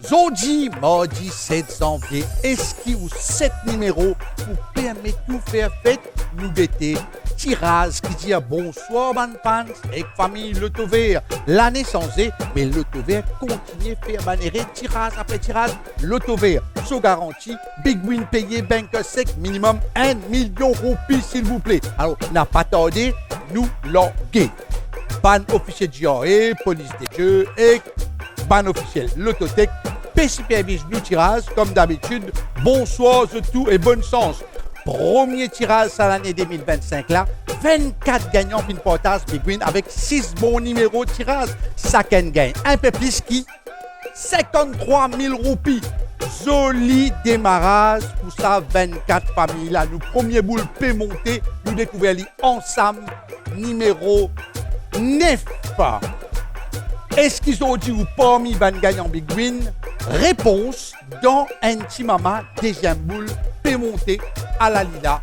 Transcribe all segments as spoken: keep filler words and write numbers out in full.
Zordi, mardi set zanvie, eski ou set nimero pou permet ou fer fet? Nou gete tiraz ki dir bonswar bann fans ek fami Lotover. Lane sanze, me Lotover kontigne fer bann ere, tiraz apre tiraz. Lotover, so garanti, Big Win peye bank sek, minimum enn milion roupi, silvouple. Alor, napa tarde, nou large. Bann ofisie G R A, Polis de Jeu ek bann ofisiel Lottotech pe siperviz nou tiraz, kom dabitid. Bonswar zot tou e bonn sans. Premie tiraz sa lane de mil vinn-sink la, vinn-kat gagnan finn partaz Big Win avek sis bon nimero tiraz. Sakenn gagn inpe plis ki sinkant-trwa mil roupi. Zoli demaraz pou sa vinn-kat fami la. Nou premie boul pe monte, nou dekouver li ansam, nimero nef. Eski zordi ou parmi bann gagnan Big Win? Repons dan enn ti moman. Deziem boul pe monte, ala li la,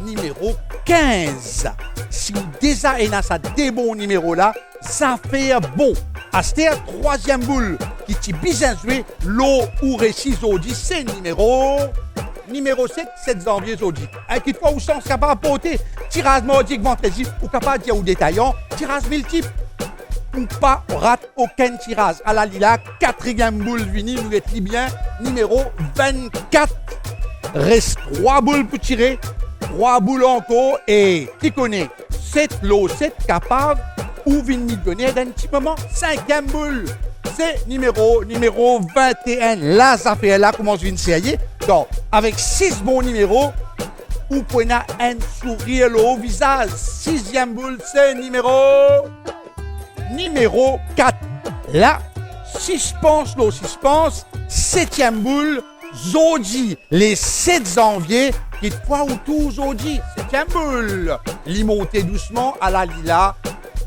nimero kinz. Si ou deza ena sa de bon nimero la, zafer bon. Aster, trwaziem boul ki ti bizin zwe lor ou resi zordi, se nimero, nimero set, set zanvie zordi. Enn kitfwa ou sans kapav porte. Tiraz mardi ek vandredi, ou kapav dir ou detayan, tiraz miltip. Pou pa rat okenn tiraz. Ala li la, katriem boul vini, nou get li bien, nimero vinn-kat. Res trwa boul pou tire, trwa boul ankor, e ki kone, set lor set kapav ou vinn milioner dan enn ti moman. Sinkiem boul, se nimero, nimero vinn-enn. La, zafer la koumans vinn serye. Donk, avek sis bon nimero, ou pou ena enn sourir lor vizaz. Siziem boul, se nimero, nimero kat. La, sispans lor sispans, setiem boul, zordi, le set zanvie, kitfwa ou tour zordi, setiem boul. Li monte dousman, ala li la,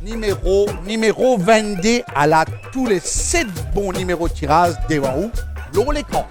nimero, nimero vinn-de, ala tou le set bon nimero tiraz devan ou, lor lekran.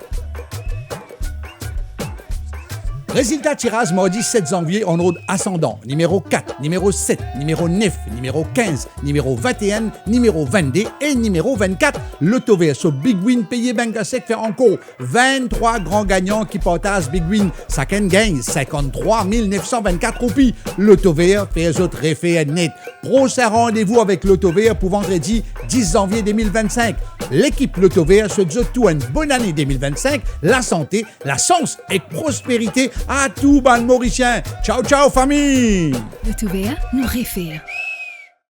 Rezilta tiraz mardi set zanvie an ord asandan, nimero kat, nimero set, nimero nef, nimero kinz, nimero vinn-enn, nimero vinn-de e nimero vinn-kat. Lotover, so Big Win peye bank sek, fer ankor vinn-trwa gran gagnan ki partaz Big Win. Sakenn gagn sinkant-trwa mil nef san vinn-kat roupi. Lotover fer zot refer net. Prosin randevou avek Lotover pou vandredi dis zanvie de mil vinn-sink. Lekip Lotover swet zot tou enn bonn ane de mil vinn-sink, lasante, lasans ek prosperite a tou bann Morisien. Tchao, tchao, fami! Lotover, nou refer.